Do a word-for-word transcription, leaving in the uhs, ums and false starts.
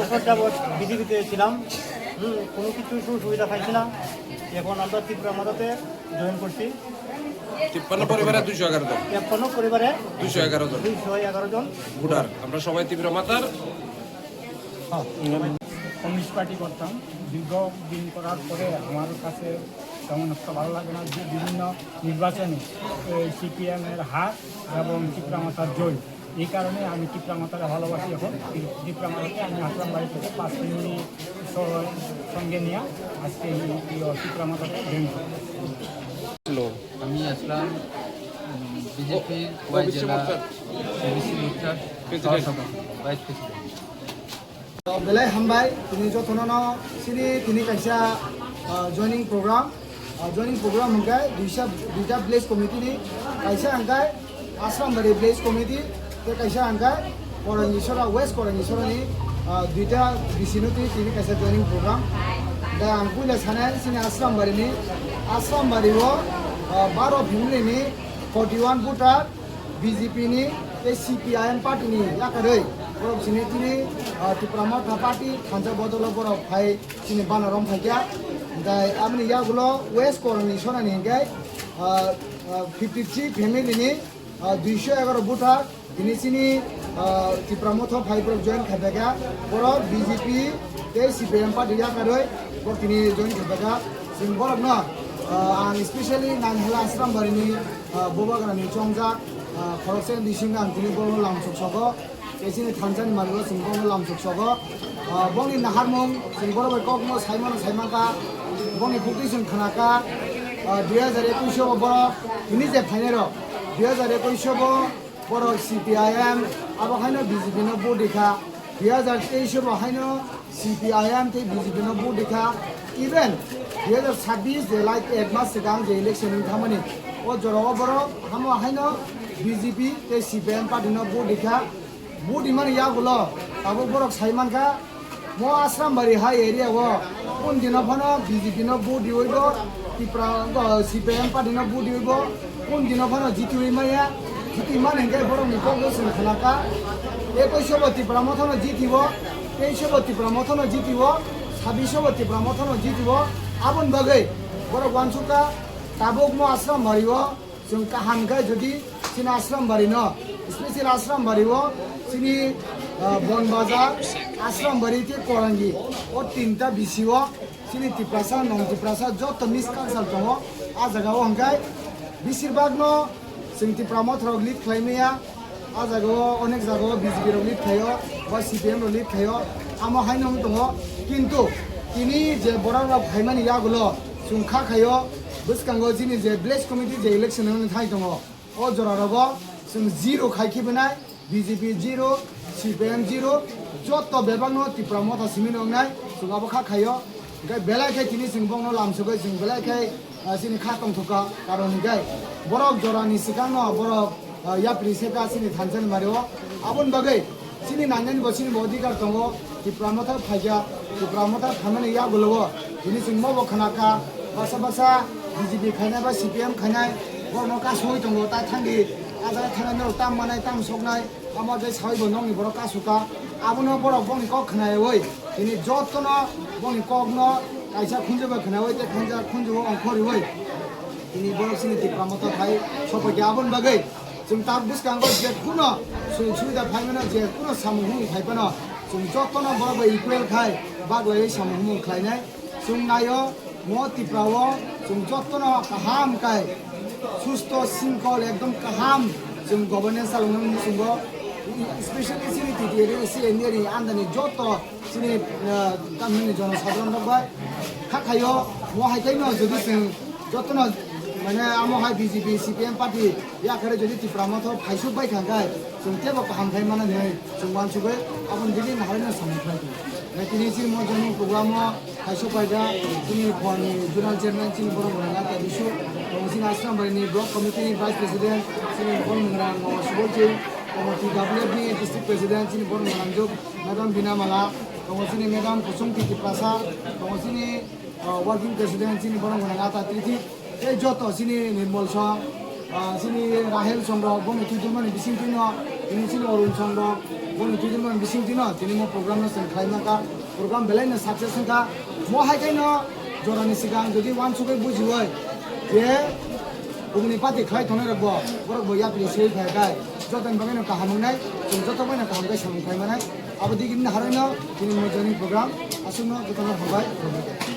বছর যাবৎ বিজেপিতে ছিলাম। হুম, কোনো কিছু সুযোগ সুবিধা পাইছি না। এখন আমরা ত্রিপুরা মথাতে জয়েন করছি। তিপ্পান্ন পরিবারে দুইশো এগারো জন। তিপ্পান্ন পরিবারে দুইশো এগারো জন। দুইশো এগারো জন। ভোটার। আমরা সবাই তিপ্পান্ন মাতার। হ্যাঁ। কমিউনিস্ট পার্টি করতাম। দীর্ঘ দিন করার পরে আমার কাছে তেমন একটা ভালো লাগে না যে বিভিন্ন নির্বাচনে এই সিপিএম এর হার এবং ত্রিপুরা মথার জয়। এই কারণে আমি ত্রিপুরা মথারে ভালোবাসি। এখন ত্রিপুরা মথাতে আমি আসলাম বাড়ি থেকে পাঁচ ফ্যামিলি স-, সঙ্গে নিয়ে আজকে এই, এই ত্রিপুরা মথাতে জয়েন করি। আমি আসলাম বিজেপির ওয়াই জেলা এবিসি মোর্চার সহসভাপতি, vice president. Belai hambai, tini jotono no sini tini kaisa, ah, joining program. Ah, joining program hwnkhe duisa, duita village committee ni, kaisa hwnkhe Asrambari village committee, tei kaisa hwnkhe Korangisora, West Korangisora ni, ah, duita bisino tini, tini kaisa joining program. Da ang puila sanai sini Asrambari ni, Asrambari o, ah, baro family ni forty one voter, B J P ni tei C P I M party ni yakarwi borok chini tini, ah, Tipra Motha party thansa bodolo borok phai chini bana rom phaikha. Hwnkhe aboni yagulo West Korang ni sonani hwnkhe, ah, ah, fifty three family ni, ah, duiso egaroh voter tini chini, ah, Tipra Motha phai borok join khaiphaikha. Borok B J P tei C P I M party yakarwi borok tini join khaiphaikha. Chwng borokno, ah, ang specially Nainhala Asrambari ni, ah, Bubagra ni chongjak, ah, khoroksa ni bisingo ang tini borokno lamsok sogo, tei chini thansa ni maligo chwng borokno lamsok sogo. Ah, bongni naharmung chwng borok bai kokno saimano saimankha, bongni bukti chwng khnakha, ah, dui hajar ekwis o borok tini je phainai rok, dui hajar ekwis o bo borok C P I M, abo haino B J P no vote rikha, dui hajar teis o bo haino C P I M tei B J P no vote rikha, even dui hajar sabbish je last ek mas swkang je election wng thangmani, o jorao borok hamo haino B J P tei C P I M party no vote rikha. Vote rimani yagulo tabuk borok sai mankha, mo Asrambari hai area o kun dino phano B J P no vote riwi bo Tipra, o, C P I M party no vote riwi bo kun dino phano jitiwi maya, jiti mani hwnkhe borok ni kok no chwng khnakha. Ekwis o bo Tipra Motha no jitiwo, teis o bo Tipra Motha no jitiwo, sabbish o bo Tipra Motha no jitiwo. Aboni bagwi borok uansukha tabuk mo Asrambari o chwng kaham khe jodi chini Asrambari no, special Asrambari o chini, ah, Bonbazar, Asrambari tei Korangi, o tinta bisi o chini Tiprasa, non Tiprasa joto mix culture tongo. A jaga o hwnkhe besir bak no chwng Tipra Motha rok lead khlai maya. A jaga o onek jaga o B J P rok lead khaio, ba C P M rok lead khaio. Amo haino wng tongo. Kintu tini je borok rok phaimani yagulo chwng kha khaio, bwskango chini je village committee je election wngwi thai tongo, o jora rogo chwng zero khai khibi nai, B J P zero, C P M zero, joto bebak no Tipra Motha simi no wngnai, chwng abo kha khaio. Hwnkhe belai khe tini chwng bongno lamsogwi chwng belai khe, ah, chini kha tongthokha, karon hwnkhe borok jorani swkangno borok, ah, yapri se ta chini thansa ni mari o. Aboni bagwi chini nangnani bo chini bo odhikar tongo, Tipra Motha phaikha, Tipra Motha phaimani yagulo o tini chwng mobo khna kha, basa basa B J P khainai ba C P M khainai borokno kasugwi tongo, ta thangdi a jaga thangnai norok tam manai tam soknai. Amo je sawi bo nokni borok kasukha, abono borok bongni kok khnayawi, tini jotono bongni kokno kaisa khunju bai khnayawi tei khanja khunju o ongkhoriwi, tini borok chini Tipra Motha phai sophaikha. Aboni bagwi chwng tak bwskango je kuno sujog subida phaimano, je kuno samung humung phaiphano chwng jotono borok bai equal khai baglaiwi samung humung khlainai. Chwng naio, mo Tipra o chwng jotono kaham kai susto singkol ekdom kaham chwng governance chaloknani muchungo, specially chini T T A D C N D A ni andani joto chini, ah, tamni jonosadharon rok bai kha khaio. Mo hai khe no jodi chwng jotono mane amo hai B J P, C P M party yakarwi jodi Tipra Motha phaisuk bai kha khe chwng teibo kaham khai mano hinwi chwng uansugwi aboni digi naharino samung khlai tongo. Tini chini mo joining program o kaisa paida chini phone ni zonal chairman chini borok rwna ta bisu, tongo chini Asrambari ni block committee ni vice president chini borok rwna no Subol Ching, tongo T W F ni district president chini borok rwna juk madam Bina Mala, tongo chini madam Kusum Titi Prasad, tongo chini, ah, working president chini borok rwna ta Triti. Tei joto chini Nirmol Song, ah, chini Rahel Song rok bongni twi tongmani bising twino Tini chini Arun Song rok, boni twi tini bising tino, tini mo program no chwng khlai mangkha, program belai no success wngkha. Mo hai khe no jorani swkang jodi uansugwi bujiwi je bumuni party khlai tongnai rok bo, borok bo yapri swi phai khai, jotoni bagwi no kaham wngnai, chwng joto bai no kaham khe samung khlai manai. Abo digi ni haroi no tini mo joining program, aswk no joto no hambai.